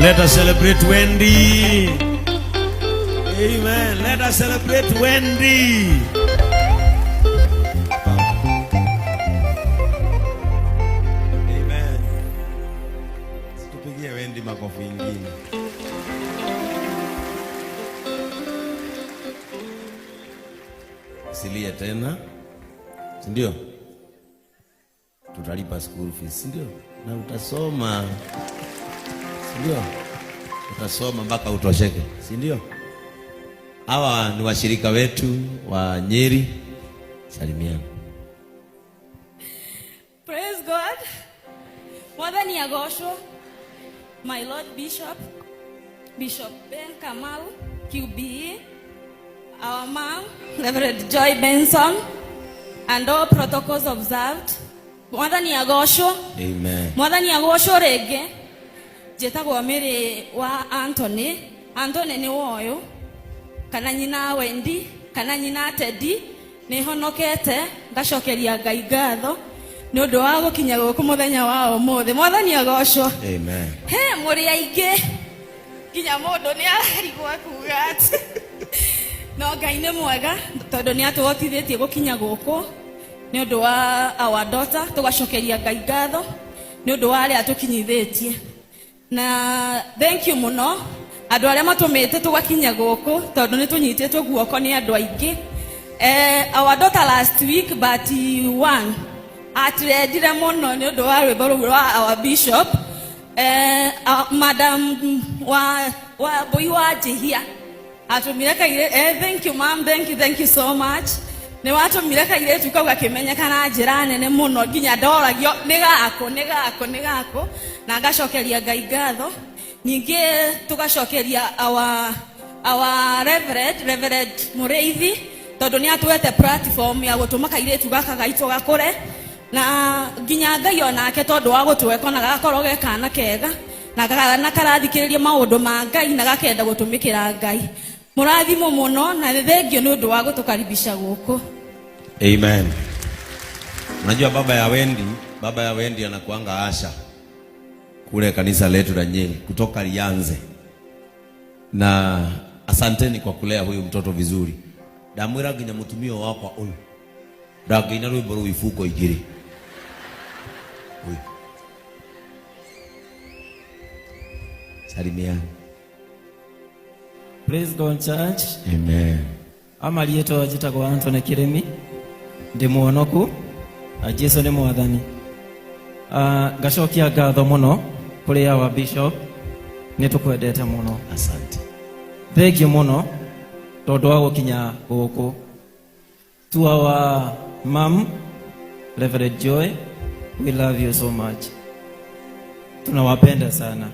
Let us celebrate Wendy. Amen. Let us celebrate Wendy. Amen. Tupigie Wendy makofi ingine. Silie tena, si ndio? Tutalipa school fees, si ndio? Na utasoma, si ndio? Utasoma mpaka utosheke, si ndio? Hawa ni washirika wetu wa Nyeri. Salimiana. Praise God. Mwathani agocwo. My Lord Bishop, Bishop Ben Kamau, QBE, our mom, Reverend Joy Benson, and all protocols observed. Mwathani agocwo. Amen. Mwathani agocwo rĩngĩ. Njĩtagwo Mary wa Anthony. Anthony nĩ woyũ kana nyina Wendy kana nyina Teddy. Nĩ honokete, ngacokeria Ngai ngatho nĩ ũndũ wa gũkinya gũkũ mũthenya wa ũmũthĩ. Mwathani agocwo. Amen. He mũrĩ aingĩ nginya mũndũ nĩ ararigwo kuga atĩ no Ngai nĩ mwega tondũ nĩ atũhotithĩtie gũkinya gũkũ nĩ ũndũ wa our daughter. Tũgacokeria Ngai ngatho nĩ ũndũ wa arĩa atũkinyithĩtie, na thank you mũno andũ arĩa matũmĩte tũgakinya gũkũ tondũ nĩ tũnyitĩtwo guoko nĩ andũ aingĩ. Our daughter last week but one atwendire mũno nĩ ũndũ wa rwĩmbo rũu rwa our bishop, madam wa mbũi wa njĩhia atũmire kaire. Thank you, ma'am. Thank you, thank you so much. Nĩ watũmire kairĩtu kau gakĩmenyeka na njĩra nene mũno nginya ndoragio nĩ gakũ, nĩ gakũ, nĩ gakũ, na ngacokeria Ngai ngatho. Ningĩ tũgacokeria our Reverend Mũrĩithi tondũ nĩ atwete platform ya gũtũma kairĩtu gaka gaitũ gakũre, na nginya Ngai onake tondũ wa gũtweka na gagakorwo ge kana kega na kana karathikĩrĩria maũndũ ma Ngai na gakenda gũtũmĩkĩra Ngai. Mũrathimwo mũno na nĩ thengio nĩ ũndũ wa gũtũkaribisha gũkũ. Amen. Unajua baba ya Wendy anakuanga usher kule kanisa letu la Nyeri kutoka lianze. Na asanteni kwa kulea huyu mtoto vizuri. Ndamwira nginya mutumia wakwa uyu ndangĩina rwĩmbo rũu ibungo igĩrĩ. Huyu. Salimiana. Praise God, Church. Amen. Amariĩtwa njĩtagwo Anthony Kĩrĩmi, ndĩ mũhonoku na Jesu nĩ mwathani. Ngacokia ngatho mũno kũrĩ our bishop, nĩ tũkwendete mũno. Asante. Thank you mũno tondũ wa gũkinya gũkũ. To our mom, Reverend Joy, we love you so much. Tunawapenda sana.